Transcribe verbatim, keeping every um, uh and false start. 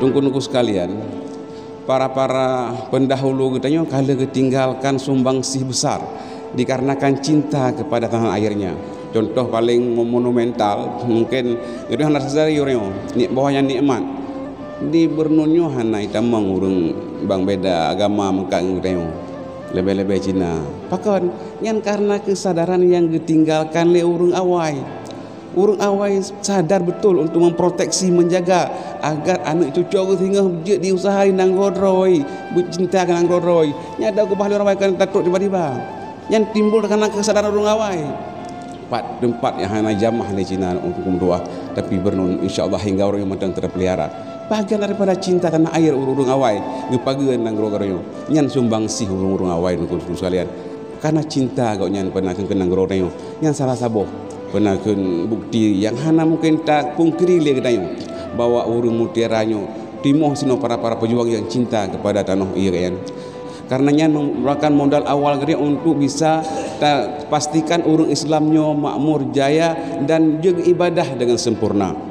Teungku-teungku sekalian, para-para pendahulu geutanyoe ka lheueh geutinggalkan sumbang sih besar dikarenakan cinta kepada tanah airnya. Contoh paling mo-, monumental, mungkin geutanyoe hana sadari uroe nyoe, nik-, bahwa nyan nikmat. Di Beureunuen nyoe hana itamong ureuëng bang beda agama meukat ngon geutanyoe. Leubeh-leubeh Cina. Pakon? Nyan karena keusadaran nyang geutinggalkan lé ureuëng awai. Ureuëng awai sadar beutôi untuk memproteksi, menjaga agar aneuëk cucoe geuh singoh jeuet jiuseuha di nanggroe droe, beucinta keu nanggroe droe. Nyan dak keubah lé ureuëng awai kon tatrok tiba-tiba. Nyan timbul karena keusadaran ureuëng awai. Pat teumpat nyang hana jamah lé Cina untuk meutuah, tapi Beureunuen insya Allah hingga uroe nyoe mantong teupeulihara. Bagian daripada cinta tanah air ureuëng awai geupageue nanggroe geutanyoe. Nyan sumbang sih ureuëng-ureuëng awai, teungku-teungku sekalian. Karena cinta gobnyan peunaseuen keu nanggroe tanyoe. Nyan salah saboh peunaseuen bukti nyang hana mungken tapungkiri lé geutanyoe bahwa ureuëng Mutiara nyoe timoh sinoe para-para pejuang nyang cinta kepada tanoh ie gobnyan. Karena nyan merupakan modal awal geutanyoe untuk bisa tapastikan ureuëng Islam nyoe makmur jaya dan jeuet ibadah dengan sempurna.